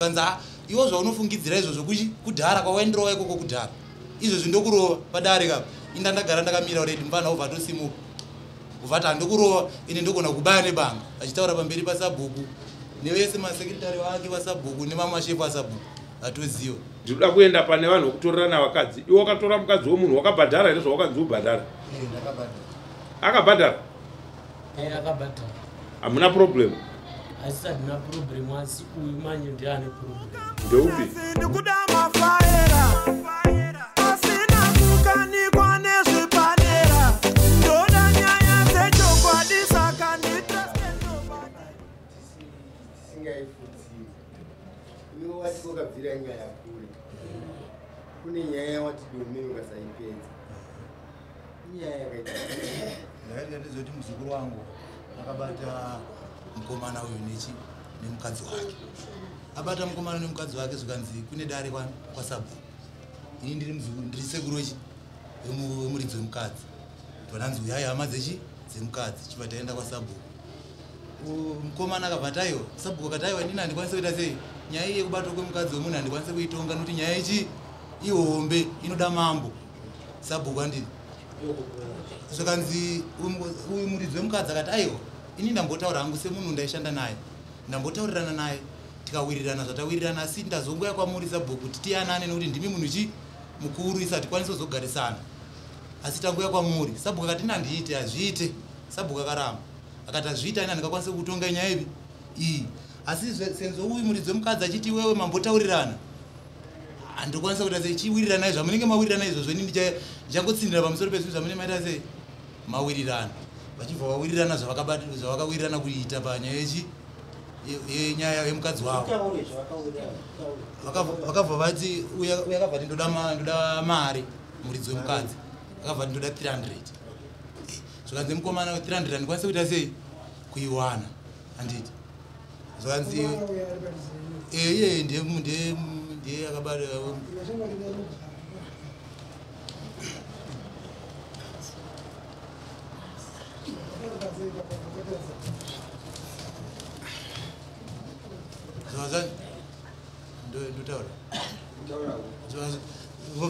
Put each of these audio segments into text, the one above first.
Kanzi ha iwo zvaunofungidzira izvozvo kuchi kudhara kwawaindirova ikoko kudhara izvozvi ndokurova padare kapa inda ndagara ndakamira already mufana wobva atosimuka ubva ati handokurova ine ndogona kubaya nebanga achitaura pamberi pasabhuku nevese masekretary vake vasabhuku nemamwe mashefu asabhuku atoziva. Ndinoda kuenda pane vanhu vekutorerana vakadzi. Iwe wakatora mukadzi wemunhu wakabhadhara here zvawakanzi ubhadhara? Akabhadhara? Akabhadhara. Hamuna problem. Asi handina problem, asi uyu manje ndiye ane problem. Ndeupi? Ndikuda mafaera asina kukanikwa nezvipanera, ndoda nyaya dzechokwadi, saka nditraste ndobata. Tisingaifutsiri, iwe wati wakabvira nyaya kure, kune nyaya wati domene ukasaipedza inyaya yakaita. Ndakaita ndezvekuti muzukuru wangu akabata mukomana uyu nechi nemukadzi wake, abata mukomana nemukadzi wake, zvikanzi kune dare kwasabhuku. Ini ndiri muzukuru, ndiri sekuru wechi wemuridzi wemukadzi. Twananzi uyai hama dzechi dzemukadzi, chibva taenda kwasabhuku. Mukomana akabva ati aiwa, sabhuku akati aiwa, inini handikwanisi kuita sei nyaya iyi yekubatwa kwemukadzi wemunhu, handikwanisi kuitonga nokuti nyaya ichi ihombe, inoda mambo. Sabhuku andini zvikanzi uyu muridzi wemukadzi akati aiwa, ini ndambotaura hangu semunhu ndaishanda naye, ndambotaurirana naye tikawirirana zvatawirirana, asi ndazongoya kwamuri sabhuku kuti tiyanane nekuti ndimi munhu chi mukuru, isu hatikwanisi kuzogarisana, asi tangoya kwamuri. Sabhuku akati ina handiite, hazviite. Sabhuku akaramba akati hazviite, aina handingakwanisi kutonga nyaya ipi iyi, asi senzvo uyu muridzi wemukadzi achiti iwewe mambotaurirana, handikwanisa kuita sei, chiwiriranai zvamunenge mawirirana izvozvo, ini ndichangotsinhira pamusoro pezvinhu zvamunenge maita sei mawirirana. Vachibva vawirirana zvavakawirirana kuita panyaya yenyaya yemukadzi wavo. Vakabva vati uya akabva ati ndoda mari, muridzi wemukadzi akabva ati ndoda 300. Zvikanzi mukomana we 300 handikwanisi kuita sei kuiwana, handiti? Zvikanzi iye ndiye akabata. Ndotaura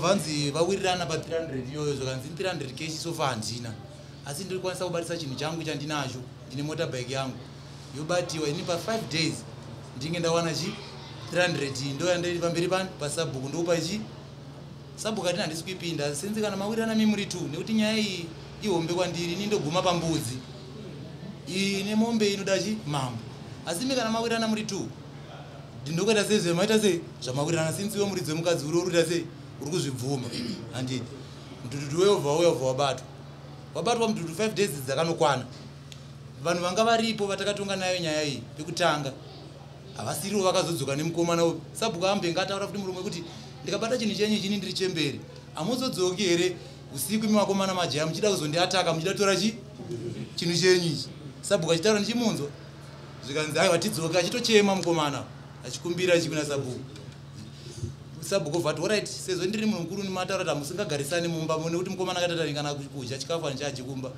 vanzi vawirirana pa 300 iyoyo, zvakanzi 300 cash so far handina, asi ndiri kwanisa kubatisa chinhu changu chandinacho, ndine motorbike yangu yobatiwa, ini pa 5 days ndinge ndawana chi 300, ndoyandiri pamberi pani pasabhuku, ndokupa chi sabhuku. Atina handisi kuipinda sinzi kana mawirirana mimuri 2 nekuti nyaya iyi ihombe kwandiri, ini ndoguma pambudzi iyi nemombe inoda chi mambo, asi imi kana mawirirana muri 2 ndinokuita sei zvemaita sei zvamawirirana, sinzi iwe muridzi wemukadzi uri urikuita sei uri kuzvibvuma, handiti? Mudhudhudhu weyobva uya ubva wabatwa, wabatwa mudhudhu 5 days dzakanokwana. Vanhu vanga varipo vatakatonga nayo nyaya iyi pekutanga havasiriwo, vakazodzoka nemukomana uyu. Sabhuku ambenga ataura futi murume wekuti ndikabata chinhu chenyu ichini ndiri chemberi, hamuzodzoki here usiku imi vakomana majaya muchida kuzondiataka muchida kutora chi chinhu chenyu ichi? Sabhuku achitaura ndichimunzwa, zvikanzi aiwa tidzoke, achitochema mukomana achikumbira chikuna sabhuku. Sabhuku obva ati alright, sezvo ndiri munhu mukuru nimataura kuti hamusingagarisani mumba nekuti mukomana akatata kana kudya chikafu handichaji kumba.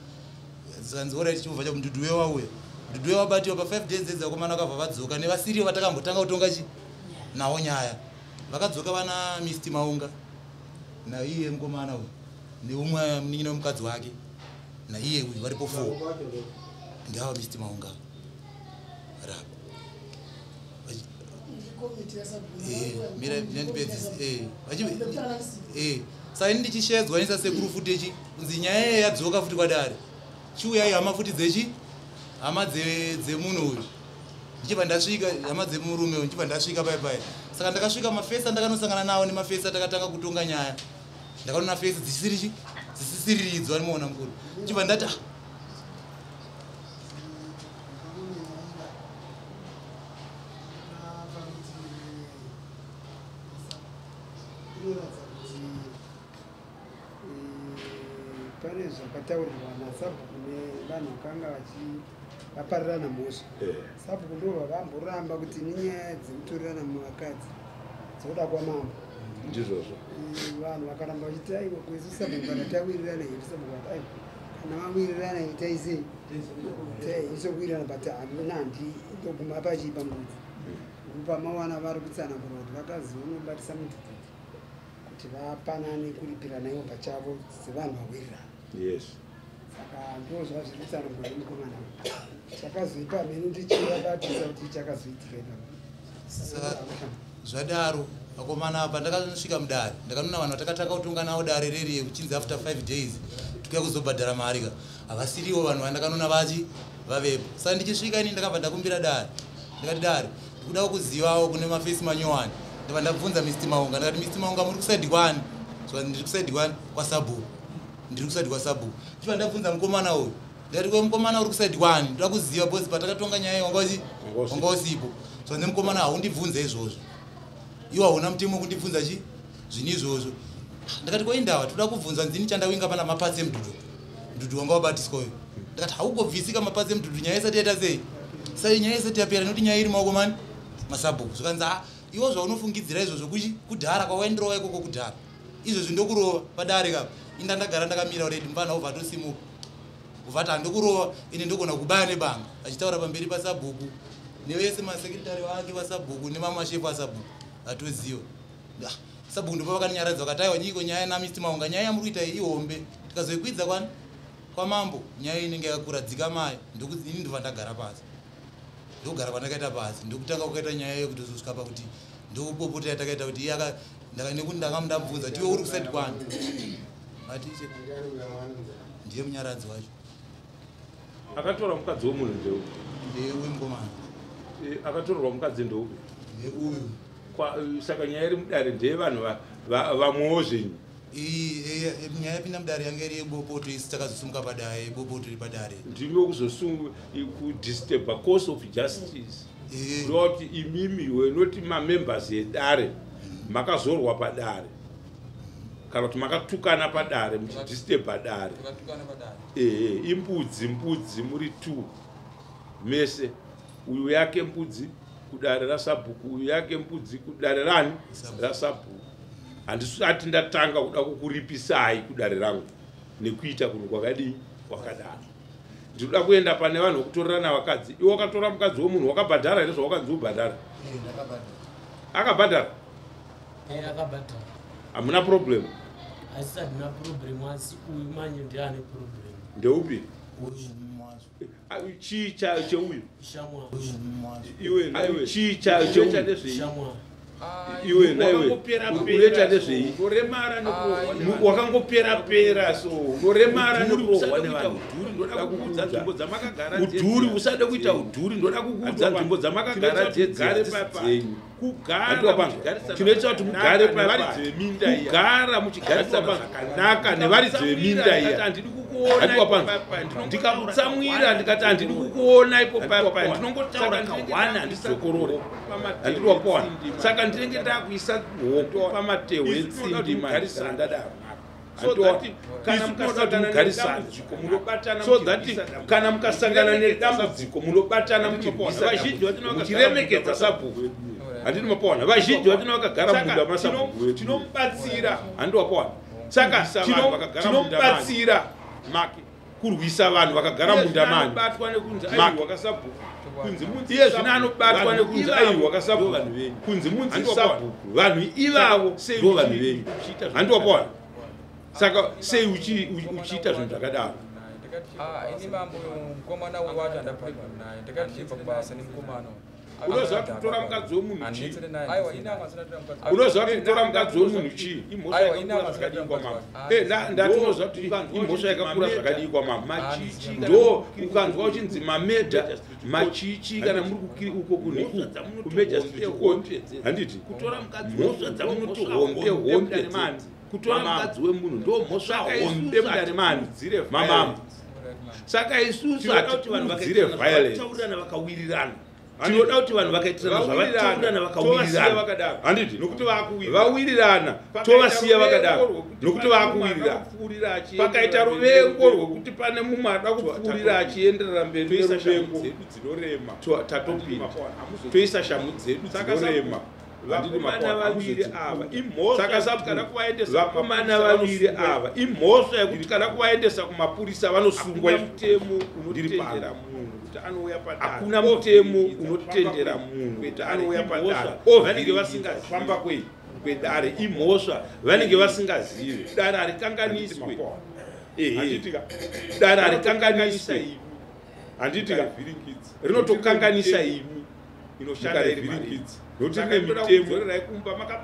Zvikanzi alright, chibva cha mudhudhu wewauya, mudhudhu wewabatiwa pa 5 days edzi, vakomana vakabva vadzoka nevasiriwo vatakambotanga kutonga chi nawo nyaya, vakadzoka vana Mr Maunga naiye mukomana uyu neumwe munin'ina wemukadzi wake naiye uyu, varipo 4, ndava Mr Maunga rapa. Mira ndipedzise. Saka ini ndichishedzwa nisa sekuru futi echi kunzi nyaya iyi yadzoka futi kwadare, chiuyai hama futi dzechi hama dzemunhu uyu. Ndichibva ndasvika, hama dzemurume uyu, ndichibva ndasvika pai pai. Saka ndakasvika, mafesi andakanosangana nawo nemafesi atakatanga kutonga nyaya, ndakaona fesi dzisiri chi dzisisiriridzwa nimuona mukuru, ndichibva ndati ah, Inoratidza kuti pane zvakataurirwa nasabhuku nevanhu vakanga vaparirana mhosva. Sabhuku ndo vavamboramba kuti nenyaya dzekutorerana muvakadzi dzoda kwamambo. Ndizvozvo. Vanhu vakaramba vachiti aiwa, kwesu sabhuku kana tawirirana hedu, sabhuku vati aiwa, kana mawirirana itai sei isokuwirirana, but hamuna handi ndoguma pachipa mbudzi. Ndopamawana vari kutsanangura kuti vakazi unobatisa mudhudhudhu kuti vapanane kuripirana ivo pachavo sevanhu vawirirana. Yes. Saka ndo zvazviri kutsanangura nemukomana uyu. Chakazoipa mheno ndichivabatisa kuti chakazoitika ipapo. Saka zvadaro vakomana apa ndakasvika mudare, ndakanoona vanhu vatakatanga kutonga navo dare reriye kuchinzi after 5 days tikuya kuzobhadhara mari ka, havasiriwo vanhu vandakanoona vachi vavepo. Saka ndichisvika ini ndakabva ndakumbira dare, ndikati dare ndikuda kuzivawo kune mafesi manyowani. Ndabva ndabvunza Mr Maunga, ndikati Mr Maunga muri kusaidi kwani? So ndiri kusaidi kwani? Kwasabhuku. Ndiri kusaidi kwasabhuku. Ndibva ndabvunza mukomana uyu, ndikati ko mukomana uri kusaidi kwani? Ndoda kuziva because patakatonga nyaya iyi wanga usipo. So nemukomana haundibvunze izvozvo, iwo hauna mutemo wekundibvunza chi zvinhu izvozvo. Ndakati ko indawa toda kubvunza nzini chandawinga pana mapatsi emudhudhu, mudhudhu wanga wabatiswa uyu. Ndakati haugobvisika mapatsi emudhudhu nyaya isati yaita sei, sai nyaya isati yapera, nekuti nyaya iri maoko mani masabhuku. Zvikanzi ha iwo zvaunofungidzira izvozvo kuchi kudhara kwawaindirova ikoko kudhara izvozvi ndokurova padare kapa. Inda ndagara ndakamira already, mufana ubva atosimuka ubva ati handokurova ine ndogona kubaya nebanga, achitaura pamberi pasabhuku nevese masekretari vake vasabhuku nemamwe mashefu asabhuku atoziva. Sabhuku ndipo vakandinyaradza vakati aiwa nyiko nyaya naMr Maunga nyaya yamuri kuita iyi ihombe, tikazoikwidza kwani kwamambo nyaya inenge yakakura, dzika mai. Ini ndobva ndagara pasi, ndokugara kwandakaita pasi ndokutanga kukaita nyaya yekuti tozosvika pakuti ndopopota yatakaita kuti iye nekuti ndanga ndamubvunza kuti iwe uri kusaidi kwani, ati ndiye munyaradzi wacho. Akatora mukadzi wemunhu ndeupi? Ndeuyu mukomana. Akatorerwa mukadzi ndeupi? Ndeuyu. Saka nyaya iri mudare ndeyevanhu vamwewo zvenyu. Nyaya yapinda mudare yanga iri yebopoto, isi takazosumuka padare yebopoto iri padare. Ndimi wekuzosunga kudisturba course of justice. Kureva kuti imimi wenoti mamembers edare makazorwa padare kana kuti makatukana padare muchidisturba dare. Takatukana padare. Imbudzi mbudzi muri 2 mese, uyu yake mbudzi kudare rasabhuku, uyu yake mbudzi kudare rani rasabhuku. Handisati ndatanga kuda kukuripisai kudare rangu nekuita kunhu kwakadii kwakadaro. Ndinoda kuenda pane vanhu vekutorerana vakadzi. Iwe wakatora mukadzi wemunhu wakabhadhara here zvawakanzi ubhadhara? Akabhadhara? Akabhadhara. Hamuna problem? Asi handina problem, asi uyu manje ndiye ane problem. Ndeupi? Chii cheuyu? Shamwa. Iwe naiwe. Chii cheuyu? Shamwa. Iwe naiwe. Unoita nezvei? Wakangopera pera so unoremara nekurohwa nevanhu. Ndoda kukuudza nzvimbo dzamakagara udhuri, usade kuita udhuri. Ndoda kukuudza nzvimbo dzamakagara dzegare dzenyu. Kugara tinoita kuti mugare kugara muchigarisana zvakanaka nevaridzi veminda iya. Ndikamutsamwira ndikati handidi kukuona ipo papa, ndinongotaura kahwana handidzokorore, handidi wapawana. Saka ndinenge ndakuisa hoko pamatehwe etsimbi manje ndadaro. So that kana mukasangana nedambudziko munobatana muchirwisa, muchiremekedza sabhuku. Handini mapawana, vazhinji vatina vakagara munda masabhuku tinomubatsira. Handini wapawana. Saka tinomubatsira make kurwisa vanhu vakagara munda mani. Iye zvino anobatwa nekunzi aiwa kasabhuku, kunzi munzi sabhuku, vanhu ivavo ndo vanhu venyu. Handini wapawana. Saka sei uchiita zvinhu zvakadaro? Ini mambo mukomana wacho handina problem naye, ndakatibva kubasa nemukomana. Unoziva kuti kutora mukadzi wemunhu chii? Unoziva kuti kutora mukadzi wemunhu chii? Imhosva yakakura zvakadii kwamambo. Ndatinoziva kuti imhosva yakakura zvakadii kwamambo. Ndo ukanzwa uchinzi mamedha machichi kana muri uko kunhiku kumagistrate court, handiti? Mhosva dzamunoti hombe hombe kutora mukadzi wemunhu ndo mhosva hombe mudare mani mamambo. Saka isusu hatikurudzire violence. Vakawirirana. Tinoda kuti vanhu vakaitirana zvavataurana vakawirirana, handiti? Nokuti vakuwirirana. Vawirirana tovasiya vakadaro nokuti vakuwirirana. Pakaita ruvengo rwekuti pane mumwe ada kupfuurira achienderera mberi neruvengo, tatopinda toisa shamhu dzedu dzinorema. Vakomana vaviri ava imhosva. Vakomana vaviri ava imhosva yekuti kana kuvaendesa kumapurisa vanosungwa. Mutemo unotendera munhu. Hakuna mutemo unotendera munhu kuti anouya padare vanenge vasingafamba kwei kwedare imhosva vanenge vasingazivi. Dare harikanganiswe. Dare harikanganiswe. Handitika rinotokanganisa imi inoshanda iri mariri nokuti rine mitemo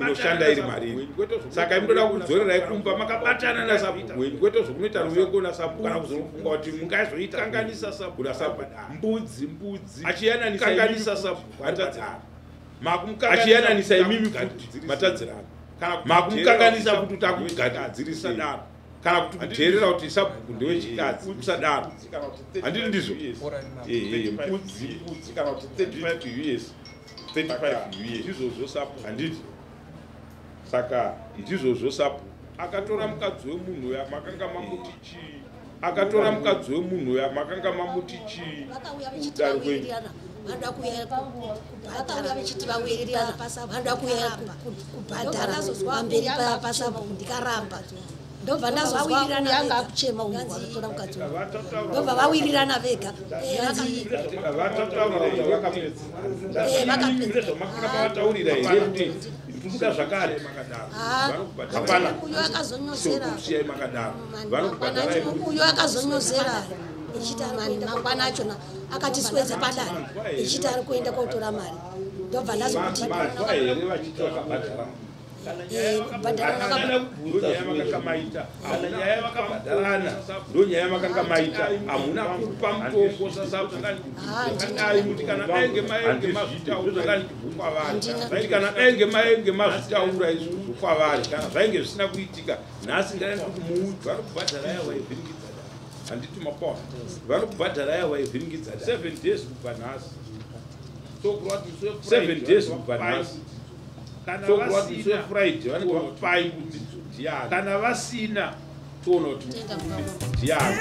inoshanda iri mariri. Saka imotoda kudzorerai kumba makabatana nasabhuku wenyu, kwete zvokunoita ruvengo nasabhuku kana kuzofunga kuti mungazoita kanganisa sabhuku nasabhuku mbudzi mbudzi achiyananisa kanganisa sabhuku atadzirana achiyananisa imimi futi matadzirana makumukanganisa futi kuti akugadzirisa daro kana kuti kudherera kuti sabhuku ndewechikadzi musadaro. Handiti ndizvo? Mbudzi mbudzi kana kuti 35 US 35 US ndizvozvo sabhuku. Handiti saka ndizvozvo sabhuku akatora mukadzi wemunhu uya makanga mamuti chii? Akatora mukadzi wemunhu uya makanga mamuti chii? Vakauya vachiti vauya vechiti vawirirana vanoda kuuya kubhadhara pamberi pasabhuku ndikaramba. Ndobva ndazozwa anga akuchema uyu akatora mukadzi uyu. Ndobva vawirirana vega. Vakapedza here kuti ndikuda zvakare? Hapana. Uyo akazonyozera. Uyo akazonyozera echiti mangwana achona akatiswedza padare echiti ari kuenda kotora mari. Ndobva ndazokuti ndonyaya makanga maita hamuna kupa mutongo sasabhuku kana dainge maenge mazvitaura kwavari kana dainge maenge mazvitaura izvozvo kwavari kana zvainge zvisina kuitika nhasi ndaenda kuti muudzi varikubhadhara yavo vaivhiringidza handiti mapawa varikubhadhara yavo vaivhiringidza 7 days kubva nhasi 7 days kubva nhasi so kuti musi weFriday vanenge vakupai kuti ndiani kana vasina toona kuti ndiani.